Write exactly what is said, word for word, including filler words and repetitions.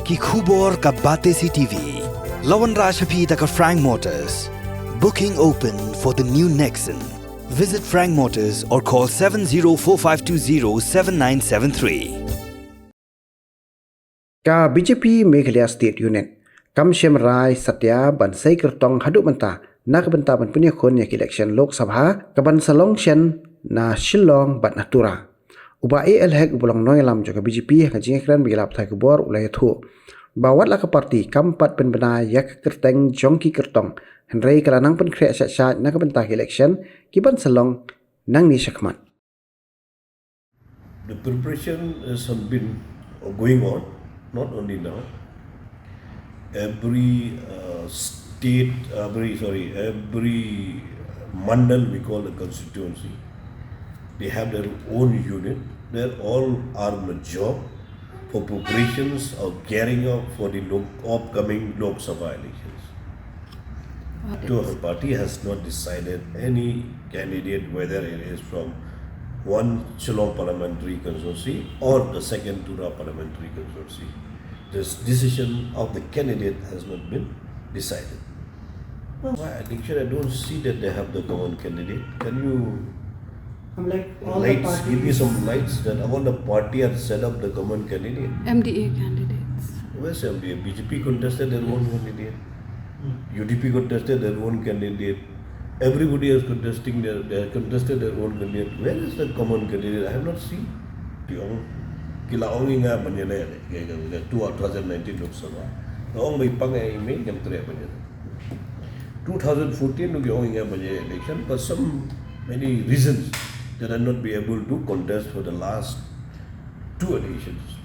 Ki khubor ka Batesi T V. La wanrah sha phi da ka Frank Motors. Booking open for the new Nexon. Visit Frank Motors or call seven zero four five two zero seven nine seven three. Ka B J P Meghalaya State Unit kam shim rai satia ban sei kyrtong haduh mynta na ka bynta ban pynïakhun ïa ka election Lok Sabha ka ban sa long shen na Shillong bad na Tura. U Bah A L Hek uba long nongïalam jong ka B J P ha ka jingïakren bad ki lad pathai khubor u la ïathuh ba wat la ka party kam pat pynbna ïa ka kyrteng jong ki kyrtong, hynrei ka la nang pynkhreh shah shah na ka bynta ka election ki ban sa long nangne shakhmat. The preparation has been going on, not only now. Every uh, state, every, sorry, every mandal, we call the constituency, they have their own unit. They all are on the job for preparations of gearing up for the lo- upcoming Lok Sabha elections. So her party has not decided any candidate, whether it is from one Shillong parliamentary constituency or the second Tura parliamentary constituency. This decision of the candidate has not been decided. Well, by election, I don't see that they have the common candidate. Can you I'm like all the lights? Give me parties. Some lights that all the party have set up the common candidate. M D A candidates. Where's M D A? B J P contested their own candidate. U D P contested their own candidate. Everybody is contesting their, they have contested their own candidate. Where is the common candidate? I have not seen. Ki ong, ki la ong ïa nga ban ïaleh, ïa, ïa, ïa, two thousand nineteen Lok Sabha. Nga ong ba i pang ïa i mei, ngam treh ban ïaleh. Two thousand fourteen ruh ki ong ïa nga ban ïaleh election, but some many reasons that I not be able to contest for the last two elections.